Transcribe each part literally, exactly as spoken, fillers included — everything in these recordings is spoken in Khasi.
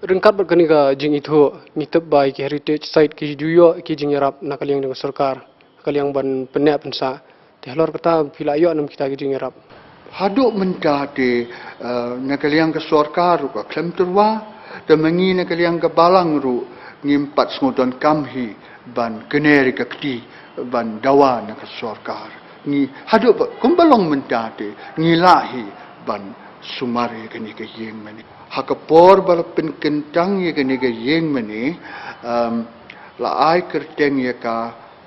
Ryngkat bad kane ka jingithuh, ngi tip ba ki heritage site ki ju ïoh ki jingïarap na ka liang jong ka sorkar, ka liang ban pynneh pynsah. Te halor kata phi la ïoh nam kita ki jingïarap? Haduh mynta te, eh, na ka liang ka sorkar ruh ka khlem tyrwa, te ma ngi na ka liang ka balang ruh ngim pat sngewdonkam hi ban kner ïa ka kti ban dawa na ka sorkar. Ngi haduh ba, kumba long mynta te, ngi lah hi ban sumar ïa kane ka ïing mane. Ha ka por ba la pynkyntang ïa kane ka ïing mane, um, la ai kyrteng ïa ka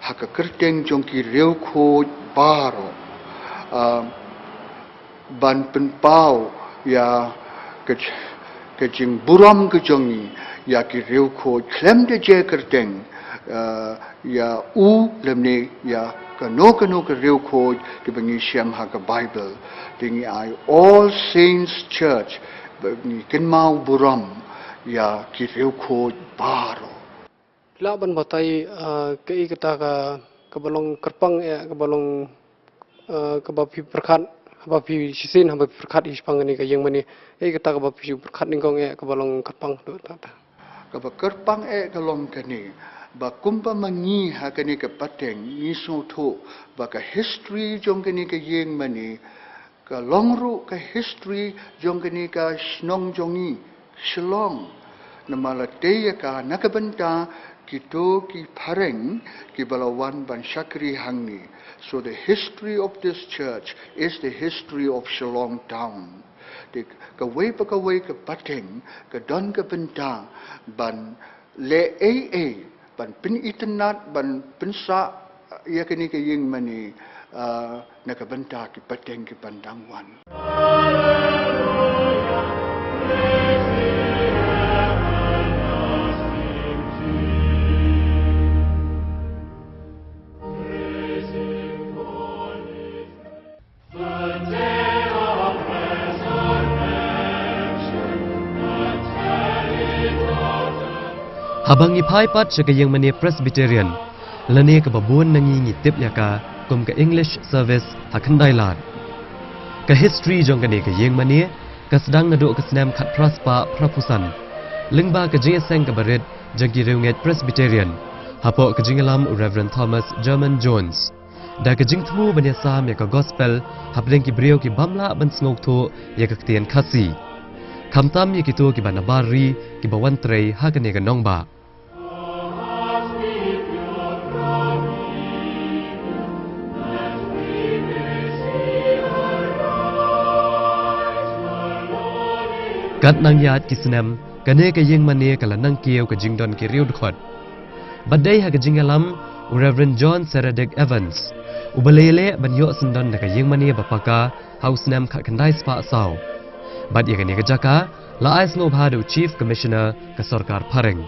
ha ka kyrteng jong ki riewkhuid baroh. Um, ban pynpaw ïa ka j-, ka jingburom ka jong ngi ïa ki riewkhuid khlem da jia kyrteng, eh, ïa u lymne ïa kano kano ka riewkhuid kiba ngi shem ha ka Bible. Te ngi ai All Saints Church, ba ngi kynmaw burom ïa ki riewkhuid baroh. Lah ban batai, ah, kaei kata ka, kaba long kyrpang eh, kaba long, ah, kaba phi pyrkhat, haba phi shisien, haba phi pyrkhat ïa shaphang kane ka ïing mane. Kaei kata kaba phi pyrkhat nyngkong eh, kaba long kyrpang haduh katta? Kaba kyrpang eh ka long kane, ba kumba ma ngi ha kane ka pateng ngi sngewthuh ba ka history jong kane ka ïing mane ka long ruh ka history jong kane ka shnong jong ngi, Shillong. Namar la tei ïa ka na ka bynta kito ki phareng kiba la wan ban shakri hangne. So the history of this church is the history of Shillong town. Te kawei pa kawei ka pateng ka don ka bynta ban leh ei ei ban pynitynnad, ban pynsah ïa kane ka ïing mane, ah, na ka bynta ki pateng ki ban dang wan. Haba ngi phai pat sha ka ïing mane Presbyterian, lane kaba bun na ngi ngi tip ïa ka kum ka English service ha Khyndailad. Ka history jong kane ka ïing mane ka sdang naduh ka snem khatphra spah phraphew san, lyngba ka jingïaseng kaba rit jong ki riewngeit Presbyterian, hapoh ka jingïalam u Reverend Thomas German Jones. Da ka jingthmu ban ïasam ïa ka gospel hapdeng ki briew ki bym lah ban sngewthuh ïa ka ktien Khasi, khamtam ïa kito kiba nabar ri kiba wan trei ha kane ka nongbah. Katba nang ïaid ki snem, kane ka ïing mane ka la nang kiew ka jingdon ki riewdkhot. Bad dei ha ka jingïalam u Reverend John Seredick Evans, uba la ïaleh ban ïoh syndon da ka ïing mane ba paka ha u snem khatkhyndai spah saw. Bad ïa kane ka jaka la ai sngewbha da u Chief Commissioner ka sorkar phareng.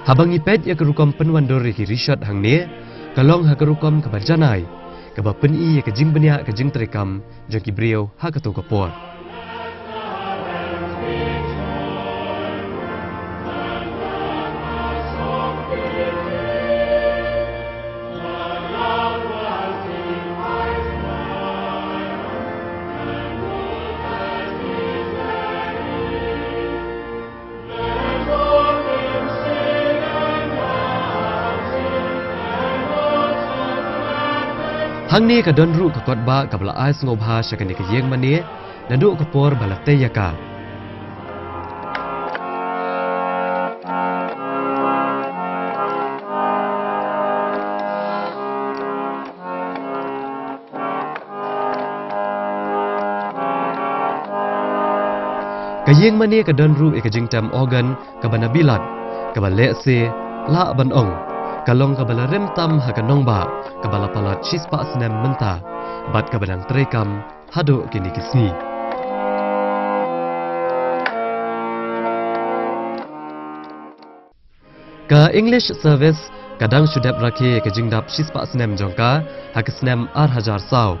Haba ngi peit ïa ka rukom pynwandur ïa ki rishot hangne, ka long ha ka rukom kaba janai, kaba pyni ïa ka jingbniah ka jingtreikam jong ki briew ha kato ka por. Hangne ka don ruh ka kotbah kaba la ai sngewbha sha kane ka ïing mane, naduh ka por ba la tei ïa ka. Ka ïing mane ka don ruh ïa ka jingtem organ kaba na Bilat, kaba lehse lah ban ong ka long kaba la rim tam ha ka nongbah, kaba la palat shispah snem mynta, bad kaba dang treikam haduh kine ki sngi. Ka English service ka dang shu dep rakhe ïa ka jingdap shispah snem jong ka ha ka snem ar hajar saw.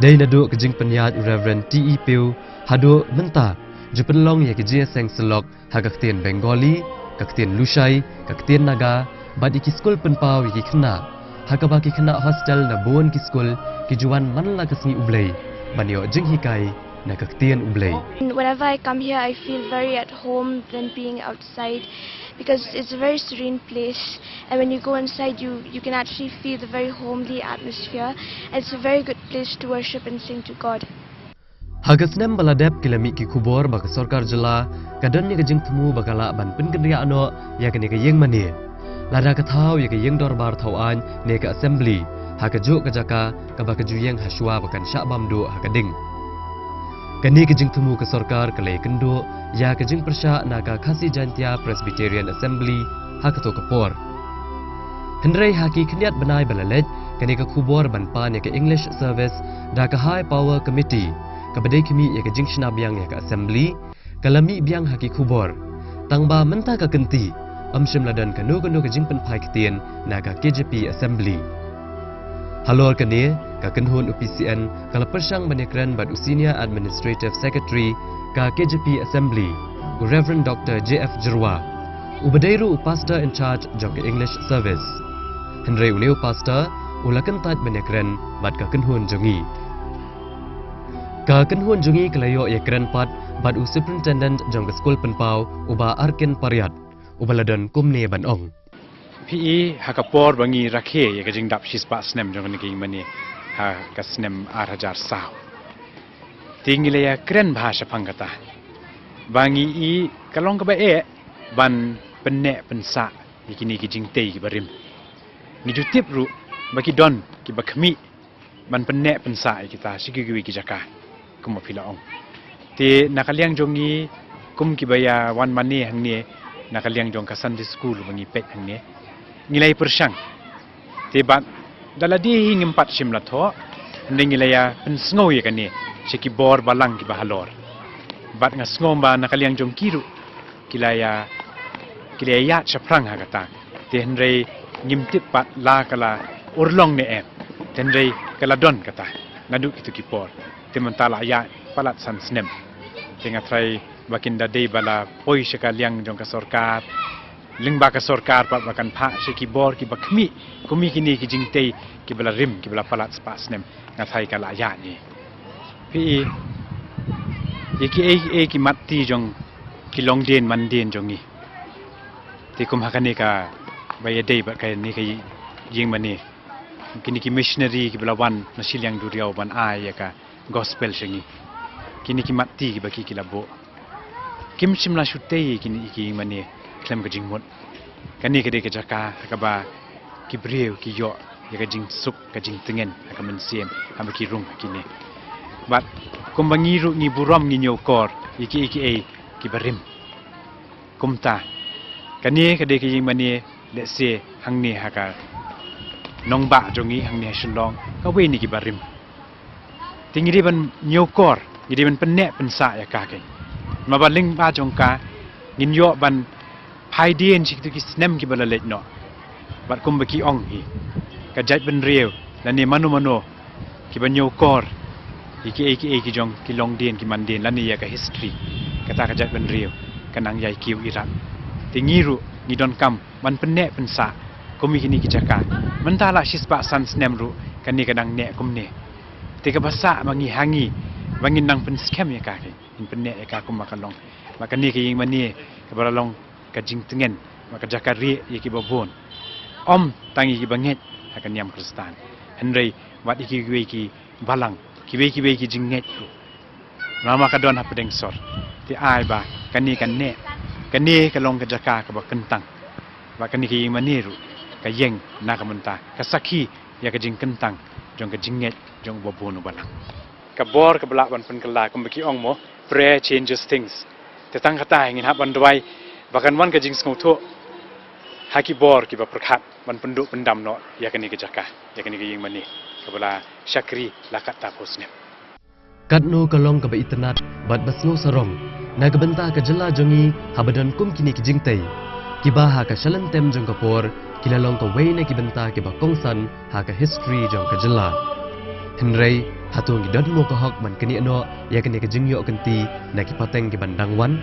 Dei naduh ka jingpynïaid u Reverend T E Pugh haduh mynta, ju pynlong ïa ka jingïaseng syllok ha ka ktien Bengali, ka ktien Lushai, ka ktien Naga, bad ïa ki skul pynpaw ïa ki khynnah, ha kaba ki khynnah hostel na bun ki skul ki ju wan man la ka sngi U Blei ban ïoh jinghikai na ka ktien U Blei. And whenever I come here, I feel very at home than being outside because it's a very serene place. And when you go inside, you, you can actually feel the very homely atmosphere. And it's a very good place to worship and sing to God. Ha ka snem ba la dep ki la mih ki khubor ba ka sorkar jylla ka don ïa ka jingthmu ba ka lah ban pynkyndriah noh ïa kane ka ïing mane, lada ka thaw ïa ka ïing dorbar thaw aiñ ne ka assembly ha kajuh ka jaka kaba ka ju ïeng ha shuwa ba kan shah bam duh ha ka ding. Kane ka jingthmu ka sorkar ka la ïakynduh ïa ka jingpyrshah na ka Khasi Jaintia Presbyterian Assembly ha kato ka por. Hynrei ha ki khyndiat bnai ba la leit, kane ka khubor ban pan ïa ka English service da ka High Power Committee kaba dei khmih ïa ka jingshna biang ïa ka assembly ka la mih biang ha ki khubor. Tang ba mynta ka kynti ym shym la don kano kano ka jingpynphai ktien na ka K J P assembly. Halor kane, ka kynhun u P C N ka la pyrshang ban ïakren bad u Senior Administrative Secretary ka K J P Assembly, u Reverend Doctor J F Jyrwa, uba dei ruh u pastor in charge jong ka English service. Hynrei une u pastor u la kyntait ban ïakren bad ka kynhun jong ngi. Ka kynhun jong ngi ka la ïoh ïakren pat bad u Superintendent jong ka skul pynpaw, u Bah Arkin Pariat, uba la don kumne ban ong. Phi i, ha ka por ba ngi rakhe ïa ka jingdap shispah snem jong kane ka ïing mane ha ka snem ar hajar saw, te ngi la ïakren bha shaphang kata ba ngi i ka long kaba eh ban pynneh pynsah ïa kine ki jingtei kiba rim. Ngi ju tip ruh ba ki don kiba khmih ban pynneh pynsah ïa kita sha kiwei ki jaka, kumba phi la ong. Te na ka liang jong ngi, kum kiba ïa wan mane hangne, na ka liang jong ka Sunday School ba ngi peit hangne, ngi la ïa pyrshang. Te bad da lade hi ngim pat shym la thoh, hynrei ngi la ïa pynsngew ïa kane sha ki bor balang kiba halor. Bad nga sngew ba na ka liang jong ki ruh ki la ïa, ki la ïa ïaid shaphrang ha kata. Te hynrei ngim tip pat la ka la urlong ne em. Te hynrei ka la don kata naduh kito ki por. Te mynta la ïaid palat san snem. Te nga tharai ba kin da dei ba la poi sha ka liang jong ka sorkar, lyngba ka sorkar pat ba kan phah sha ki bor kiba khmih kum ïa kine ki jingtei kiba la rim, kiba la palat spah snem. Nga tharai ka la ïaid ne. Phi i, ïa kiei kiei ki mat ti jong ki longdien mandien jong ngi. Te kum ha kane kaba ïadei bad kane ka ïing mane, kine ki missionary kiba la wan na shiliang duriaw ban ai ïa ka gospel sha ngi, kine ki mat ti kiba ki, ki la buh, kim shym la shu tei ïa kine ki ïing mane khlem ka jingmut. Kane ka dei ka jaka ha kaba ki briew ki ïoh ïa ka jingsuk, ka jingtngen ha ka mynsiem haba ki rung ha kine. Bad kumba ngi ruh ngi burom, ngi ñiewkor ïa kiei kiei kiba rim. Kumta kane ka dei ka ïing mane, lehse hangne ha ka nongbah jong ngi hangne ha Shillong kawei na kiba rim. Te ngi dei ban ñiewkor, ngi dei ban pynneh pynsah ïa ka keiñ. Namar ba lyngba jong ka ngin ïoh ban phai dien sha kito ki snem kiba la leit noh. Bad kumba ki ong hi, ka jaitbynriew lane mano mano kiba ñiewkor ïa kiei kiei ki jong ki longdien ki mandien lane ïa ka history, kata ka jaitbynriew ka nang ïai kiew irat. Te ngi ruh ngi donkam ban pynneh pynsah kum ïa kine ki jaka. Mynta la shispah san snem ruh kane ka dang neh kumne. Te kaba sah ma ngi ha ngi ba ngin nang pynskhem ïa ka, ngin pynneh ïa ka kumba ka long. Ba kane ka ïing mane kaba la long ka jingtngen, ba ka jaka rieh ïa kiba bun, ym tang ïa kiba ngeit ha ka niam Khristan, hynrei wat ïa kiwei ki balang, kiwei kiwei ki jingngeit ruh. Namar ka don hapdeng sor. Te ai ba kane ka neh, kane ka long ka jaka kaba kyntang. Ba kane ka ïing mane ruh ka ïeng na ka mynta, ka sakhi ïa ka jingkyntang jong ka jingngeit jong uba bun u balang. Ka bor kaba lah ban pynkylla, kumba ki ong mo, prayer changes things. Te tang kata hi ngin hap ban duwai ba kan wan ka jingsngewthuh ha ki bor kiba pyrkhat ban pynduh pyndam noh ïa kane ka jaka, ïa kane ka ïing mane kaba la shakri la katto phew snem. Katno ka long kaba itynnat bad ba sngewsarong na ka bynta ka jylla jong ngi haba don kum kine ki jingtei, kiba ha ka shalynter jong ka por ki la long kawei na ki bynta kiba kongsan ha ka history jong ka jylla. Hynrei hato ngi don mo ka hok ban knieh noh ïa kane ka jingïoh kynti na ki pateng kiban dang wan?